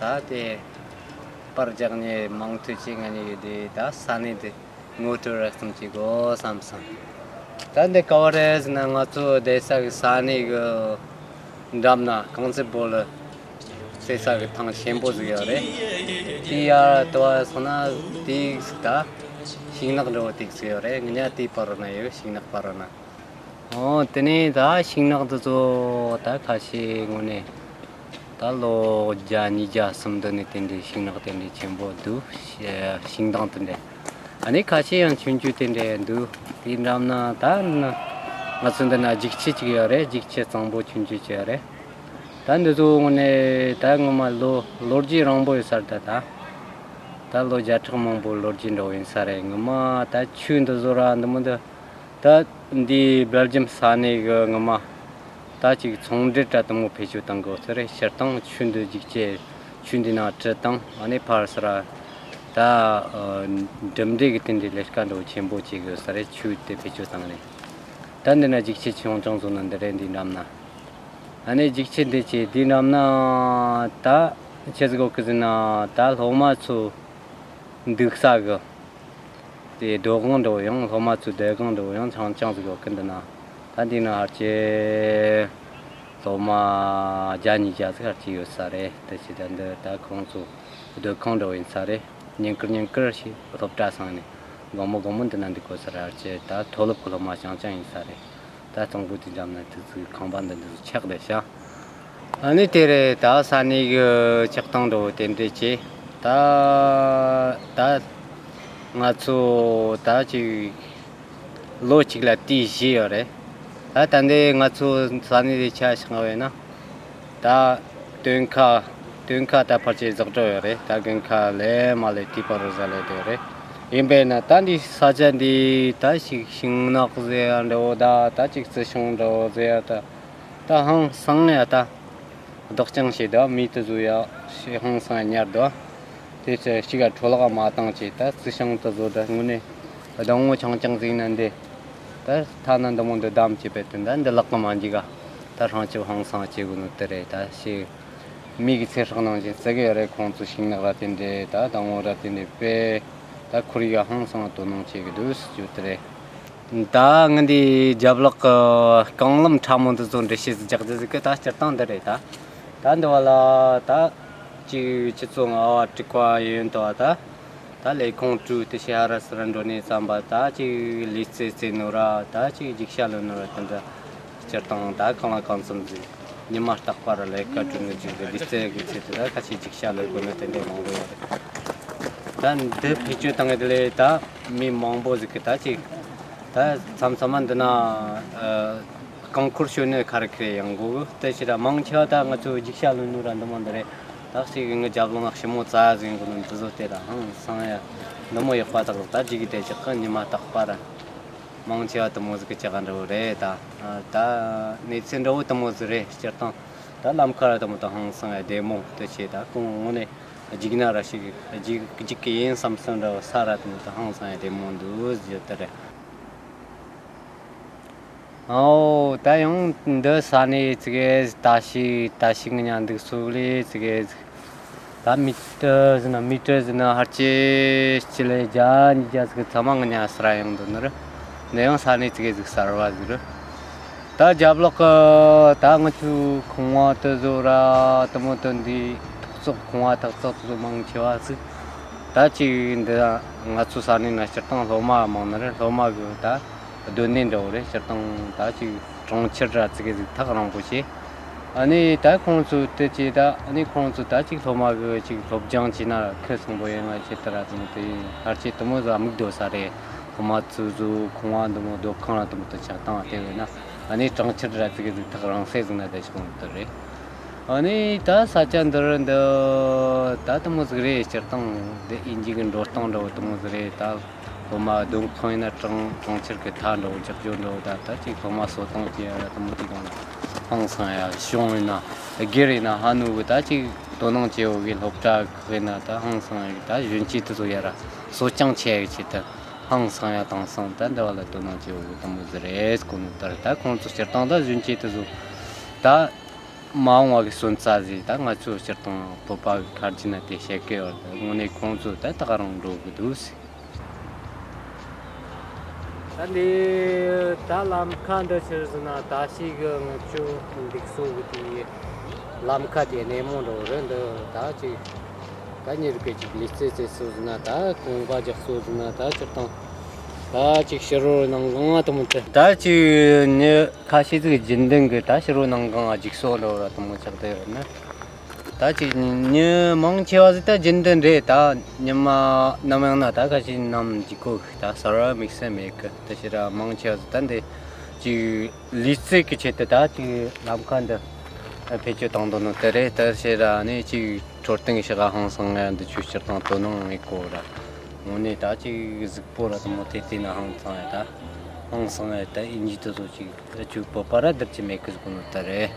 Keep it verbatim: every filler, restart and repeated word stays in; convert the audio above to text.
ད་དེ་པར་རྒྱག་ནས་མང་ཐོས་ཀྱི་ང་གཉིས་ཀྱི་དེ་ད་ས་གནས་དེ་ངོ་སྤྲོད་རགས་ཙམ་བྱེད་དགོས་བསམ་སོང་། ད་འདི་ག་བ་རེད་ཟེར་ན། ང་ཚོ་བསྡད་ས་གི་ས་གནས་གི་འགྲམ་ན་རྐང་རྩེད་སྤོ་ལོ་རྩེ་ས་གི་ཐང་ཆེན་པོ་ཟིག་ཡོད་རེད། དེ་ཡར་དུ་བ་སོང་ན་དེ་ཟིག་ད་ཤིང་ནགས་འདྲ་བོ་དེ་ཟིག་ཡོད་རེད། ང་གཉིས་དེའི་བར་ན་ཡོད། ཤིང་ནགས་བར་ན། ཨོ། དེ་ནས་ད་ཤིང་ནགས་འདི་ཚོ་ད་ཁ་ཤས་དངོས་གནས་ད་ལོ་བརྒྱ་ཉིས་བརྒྱ་གསུམ་འདི་ནས་དེ་འདྲའི་ཤིང་ནགས་དེ་འདྲའི་ཆེན་པོ་འདུག། ཤ- ཤིང་སྡོང་དེ་འདྲའི། ཨ་ནི་ཁ་ཤས་ཡང་ཆུང་ཆུང་དེ་འདྲའི་འདུག། དེའི་འགྲམ་ན་ད་ན་ང་ཚོ་འདི་ན་རྒྱུག་ཆུ་ཅིག་ཡོད་རེད། རྒྱུག་ཆུ་གཙང་པོ་ཆུང་ཆུང་ཅིག་ཡོད་རེད། ད་འདི་ཚོ་དངོས་གནས་ད་སྔོན་མ་ལོ་ལོ་རྒྱུས་རིང་པོ་ཡོད་ས་རེད། ད་ད་ད་ལོ་བརྒྱ་ཕྲག་མང་པོ་ལོ་རྒྱུས་འདྲ་བོ་ཡིན་ས་རེད། སྔོན་མ་ད་ཆུ་འདི་བཟོ་ར་འདི་མོ་འདི། ད་འདི་སྦེལ་ཇམ་ས་གནས་གི་ངོ་མ་ད་ཅིག་ཚོང་འབྲེལ་དྲ་དུ་མོ་བེད་སྤྱོད་བཏང་གི་ཡོད་ས་རེད། སྤྱིར་བཏང་ཆུ་འདི་རྒྱུག་ཆུ་ཆུ་འདི་ནང་བྲུས་བཏང་། ཨ་ནི་ཕར་ས་ར་ད་ཨ་གྲུབ་འབྲས་ཀྱི་དེ་འདྲའི་ལས་ཀ་འདྲ་བོ་ཆེན་པོ་བྱེད་གི་ཡོད་ས་རེད། ཆུ་དེ་བེད་སྤྱོད་བཏང་ནས། ད་འདི་ན་རྒྱུག་ཆུ་ཆུང་ཆུང་བཟོ་ནི་འདི་རེད། འདི་འགྲམ་ན། ཨ་ནི་རྒྱུག་ཆུ་འདི་ཆེ། འདི་འགྲམ་ན་ད་ཆི་ཟིག་ཡོད་གི་ཟེར་ན། ད་སློབ་མ་ཚོ་འདུག་ས་གི་དེ་སྡོད་ཁང་འདྲ་བོ་ཡང་། སློབ་མ་ཚོའི་སྡོད་ཁང་འདྲ་བོ་ཡང་ཆུང་ཆུང་ཟིག་ཡོད་གི། འདི་ན་ད་འདི་ན་ཧར་ཅེ་སློབ་མ་བརྒྱ་ཉིས་བརྒྱ་ཟིག་ཧར་ཅེ་ཡོད་ས་རེད། དེ་ཕྱི་ད་འདི་ད་ཁོང་ཚོ་སྡོད་ཁང་འདྲ་བོ་ཡིན་ས་རེད། ཉིན་དཀར་ཉིན་དཀར་ཞིག་སློབ་གྲྭ་སོང་ནས་དགོང་མོ་དགོང་མོ་འདི་ན་འདུག་གོ་ས་རེད། ཧར་ཅེ་ད་མཐོ་སློབ་ཀྱི་སློབ་མ་ཆུང་ཆུང་ཡིན་ས་རེད། ད་གཙང་པོ་དེ་འགྲམ་ན་དེ་ཚོའི་ཁང་པ་འདི་འདི་ཚོ་ཆགས་བསྡད་ཤག། ཨ་ནི་དེ་རེད། ད་ས་གནས་གི་ཆགས་སྟངས་འདྲ་བོ་དེ་འདྲས་བྱས། ད་ད་ང་ཚོ་ད་ཅིག་ལོ་གཅིག་ལ་དུས་བཞི་ཡོད་རེད། ད་ད་འདི་ང་ཚོ་ས་གནས་དེ་ཆ་བཞག་པ་ཡིན་ན། ད་སྟོན་ཁ་སྟོན་ཁ་ད་ཕལ་ཆེར་ཟག་འགྲོ་ཡོད་རེད། ད་དགུན་ཁ་ལས་མ་ལས་དུས་བར་རོ་ཟ་ལས་དེ་རེད། ཡིན་པས་ན་ད་འདི་ས་ཆ་འདི་ད་ཞིག་ཤིང་ནགས་ཟེར་ཡ་འདྲ་བོ། ད་ད་ཅིག་རྩི་ཤིང་འདྲ་བོ་ཟེར་ཡ། ད་ད་ཧང་སང་ཡ། ད་རྡོག་རྐྱང་བྱས། ད་མི་དེ་ཚོ་ཡ་ཧང་སང་ཡ་ཉར་དོ། དེ་ཚོ་གཅིག་ག་འཕྲོ་བརླག་མ་བཏང་བྱས། ད་རྩི་ཤིང་དེ་ཚོ་ད་དངོས་གནས་སྡོང་བོ་ཆུང་ཆུང་ཟིག་ན་འདི། ད་ཐ་ན་འདི་མོ་འདི་བསྡམས་བྱས་པས་དེ་འདྲ་འདི་ལག་གི་མ་འཇིག་ག། ད་སྲང་སྐྱོབ་ཧང་སང་བྱེད་དགོས་ནོ་དེ་རེད། ད་ཞེ་མིག་གི་ཚེ་སྲོག་ནང་བཞིན་བརྩི་གི་ཡོད་རེད། ཁོང་ཚོ་ཤིང་ནགས་ར་དེ་འདྲས། ད་སྡོང་བོ་ར་དེ་འདྲས་དཔེ་ད་ཁོར་ཡུག་ཧང་སང་དོ་སྣང་བྱེད་གི་འདུག་ཟེར་རྒྱུ་དེ་རེད། ད་ངི་འདི་རྒྱབ་ལོགས་གི་རྐང་ལམ་ཕྲ་མོ་འདི་ཚོ་འགྲེལ་བཤད་རྒྱག་རྒྱུ་ཟིག་གི། ད་སྤྱིར་བཏང་འདི་རེད། ད་ད་འདི་བ་ལ་ད་ཅིག་ཆུ་ཚོད་ལྔ་བ་དྲུག་པ་ཡིན་དོ། ད་ད་ལས་ཁུངས་དྲུག་དེ་ཤི་ཧ་ར་སི་ར་འགྲོ་ནས་བསམ་པ། ད་ཅིག་ལུས་རྩལ་རྩེ་ནོ་ར། ད་ཅིག་རྒྱུག་ཤ་ལོན་ནོ་ར། དེ་འདྲ་སྤྱིར་བཏང་ད་གང་ལ་གང་འཚམ་ཟིག་ཉི་མ་རྟག་པར་ལས་ཀ་སྒྲུབ་ནོ་ཅིག་གི་ལུས་རྩལ་གི་ཆེད་དུ་ད་ཁ་ཤས་རྒྱུག་ཤ་ལོན་དགོས་ནོ་དེ་འདྲ་མང་པོ་ཡོད་རེད། ད་འདི་བེད་སྤྱོད་བཏང་གི་དེ་ལས་ད་མི་མང་པོ་ཟིག་གི་ད་ཅིག་ད་མཚམས་མཚམས་མ་འདི་ན་ཨ་རྐང་འཁོར་ཞོན་ནས་ཁ་ར་ཁ་རེ་ཡོང་གོ་གི། དེ་ཕྱིར་ར་མང་ཆེ་བ་ད་ང་ཚོ་རྒྱུག་ཤ་ལོན་ནོ་ར་འདི་མོ་འདི་རེད། ད་ཅིག་ངའི་རྒྱབ་ལོགས་ན་ཞི་མོ་ཙ་ཟིག་གོ་ནོ་འདི་ཚོ་དེ་ད་ཧང་སང་ཡ་འདི་མོ་ཡག་པ་དག་ད་ཅིག་གི་དེ་ཅིག་གི་ཉི་མ་རྟག་པར་མང་ཆེ་བ་དེ་མོ་ཟིག་གི་ཅིག་ག་འདྲ་བོ་རེད། ད་ད་གནས་ཚུལ་འདྲ་བོ་དེ་མོ་ཟིག་རེད། སྤྱིར་བཏང་ད་ལམ་ཁ་ར་དེ་མོ་ད་ཧང་སང་ཡ་བདེ་མོ་དེ་བྱས། ད་ཁོང་དངོས་གནས་རྒྱུག་ན་ར་ཞིག་རྒྱུག་རྒྱུག་གི་ཡིན་བསམ་བསམ་འདྲ་བོ་ས་ར་དེ་མོ་ད་ཧང་སང་ཡ་བདེ་མོ་འདུག་ཟེར་རྒྱུ་དེ་རེད། ཨོ། ད་ཡང་འདི་ས་གནས་ཙི་གེ་ད་ཤི་ད་ཤི་ང་ཉ་འདུག་སུ་ལས་ཙི་གེ་ཟིག། ད་མི་ཏི་ཟི་ན་མི་ཏི་ཟི་ན་ཧར་ཅེ་སྤྱི་ལེ་བརྒྱ་ཉིས་བརྒྱ་ཟིག་ཚང་མ་ང་ཉ་སི་ར་ཡང་འདུག་ནི་རེད། འདི་ཡང་ས་གནས་ཙི་གེ་ཟིག་གསར་བ་ཟིག་རེད། ད་རྒྱབ་ལོགས་གི་ད་ང་ཚོའི་ཁང་བ་དེ་ཚོ་ར་དེ་མོ་དེ་འདི་ཐོག་བརྩེགས་ཁང་བ་ཐོག་བརྩེགས་དེ་ཚོ་མང་ཆེ་བ་ཟིག། ད་ཅིག་འདི་ང་ཚོ་ས་གནས་ན་སྤྱིར་བཏང་སློབ་མ་མང་ནི་རེད། སློབ་མ་གི་ད་སྡོད་གནས་འདྲ་བོ་རེད། སྤྱིར་བཏང་ད་ཅིག་གྲོང་ཁྱེར་ར་ཙི་གེ་ཟིག་ཐག་རིང་པོ་བྱས། ཨ་ནི་ད་ཁོང་ཚོ་དེ་ཅིག་ད་ཨ་ནི་ཁོང་ཚོ་ད་ཅིག་སློབ་མ་གི་ཅིག་སློབ་སྦྱོང་བྱས་ན་ཁོ་སོང་པོ་ཡོང་ང་ཆེད་དུ་ར་དང་དེ་ཕལ་ཆེར་དེ་མོ་ཟིག་མིག་སྡོད་ས་རེད། སློབ་མ་ཚོ་ཚོ་ཁང་བ་འདི་མོ་སྡོད་ཁང་ར་དེ་མོ་དེ་ཆགས་སྟངས་དེ་བས་ན། ཨ་ནི་གྲོང་ཁྱེར་ར་ཙི་གེ་ཟིག་ཐག་རིང་ས་ཟིག་ན་བསྡད་ཤོག་འདི་རེད། ཨ་ནི་ད་ས་ཆ་འདི་རུ་འདི་ད་དེ་མོ་ཟིག་རེད། སྤྱིར་བཏང་འདི་དབྱིན་ཇི་གི་འགྲོ་སྟངས་འདྲ་བོ་དེ་མོ་ཟིག་རེད། ད་སློབ་མ་སྡོད་ཁང་ཡིན་ན་གྲོང་གྲོང་ཁྱེར་གི་མཐའ་འདྲ་བོ་རྒྱག་རྒྱུ་འདྲ་བོ། ད་ད་ཅིག་སློབ་མ་གསོ་སྟངས་ཀྱི་ཡ་ར་དེ་མོ་དེ་གང་ཧང་སང་ཡ། གཞུང་ཡིན་ན་སྒེར་ཡིན་ན་ཧ་ནུ་གི་ད་ཅིག་དོ་སྣང་བྱེད་འོ་གི་སློབ་གྲྭ་ཁག་ཡིན་ན་ད་ཧང་སང་ཡ་གི་ད་གཞོན་སྐྱེས་དེ་ཚོ་ཡ་ར་གསོ་སྐྱོང་བྱེད་ཡ་གི་ཆེད་དུ་ཧང་སང་ཡ་དེང་སང་ད་འདི་བ་ལ་དོ་སྣང་བྱེད་འོ་གི་དེ་མོ་ཟིག་རེད་གོ་ནོ། ད་ད་ཁོང་ཚོ་སྤྱིར་བཏང་ད་གཞོན་སྐྱེས་དེ་ཚོ་ད། མ་འོངས་པ་གི་སོན་རྩ་ཟིག་ད་ང་ཚོ་སྤྱིར་བཏང་བོད་པ་གི་ཁ་རྒྱུན་ན་དེ་བཤད་གི་ཡོད་རེད། དངོས་གནས་ཁོང་ཚོ་ད་ད་ག་རང་འགྲོ་གི་འདུག་ཟེར། ད་འདི་ད་ལམ་ཁ་འདི་ཕྱིར་ཟིན་ན་ད་ཞིག་གི་ངུ་ཆུ་འདུག་སོ་གི་དེ་ལམ་ཁ་དེ་སྣེ་མོ་འགྲོ་རེད། འདི་ད་ཅིག་ད་ཉེ་རུ་གི་ཅིག་ལུས་རྩལ་རྩེད་སོ་ཟིན་ན་ད་གོམ་པ་རྒྱག་སོ་ཟིན་ན་ད་སྤྱིར་བཏང་ད་ཅིག་ཕྱི་རོལ་ནང་གང་ང་དུ་མི་ཐུབ། ད་ཅིག་ཉི་ཁ་ཤས་ཅིག་རྒྱུན་ལྡན་གི་ད་ཕྱི་རོལ་ནང་གང་ང་འཇིགས་སོ་འགྲོ་ར་དུ་མི་ཆགས་དེ་ཡོད་ན། ད་ཅིག་ཉི་མང་ཆེ་བ་ཟིག་ད་རྒྱུན་ལྡན་རེད། ད་ཉི་མ་ནམ་ཡང་ན་ད་ཁ་ཤས་ནམ་འཇིགས་གོ་གི་ད་གསར་བ་དམིགས་བསལ་མེད་གི། ད་ཕྱིར་ར་མང་ཆེ་བ་ཟིག་ད་འདི་ཅིག་ལུས་རྩལ་གི་ཆེད་དུ་ད་ཅིག་ལམ་ཁ་འདི་བེད་སྤྱོད་བཏང་འདོད་ནོ་དེ་རེད། ད་ཕྱིར་ར་ནི་ཅིག་འཕྲོད་བསྟེན་གི་ཕྱི་ག་ཧང་སང་ང་འདི་ཆུ་སྤྱིར་བཏང་དོ་སྣང་མེད་གོ་ར། དངོས་གནས་ད་ཅིག་གཟུགས་པོ་ར་དུ་མོ་དེ་དེ་ན་ཧང་སང་ཡ་ད་ཧང་སང་ཡ་ད་ཨིན་ཇི་དུ་ཚོ་ཅིག་ད་ཅིག་བོད་པ་ར་སྡུར་གྱི་མེད་གི་ཟེར་གོ་ནོ་དེ་རེད།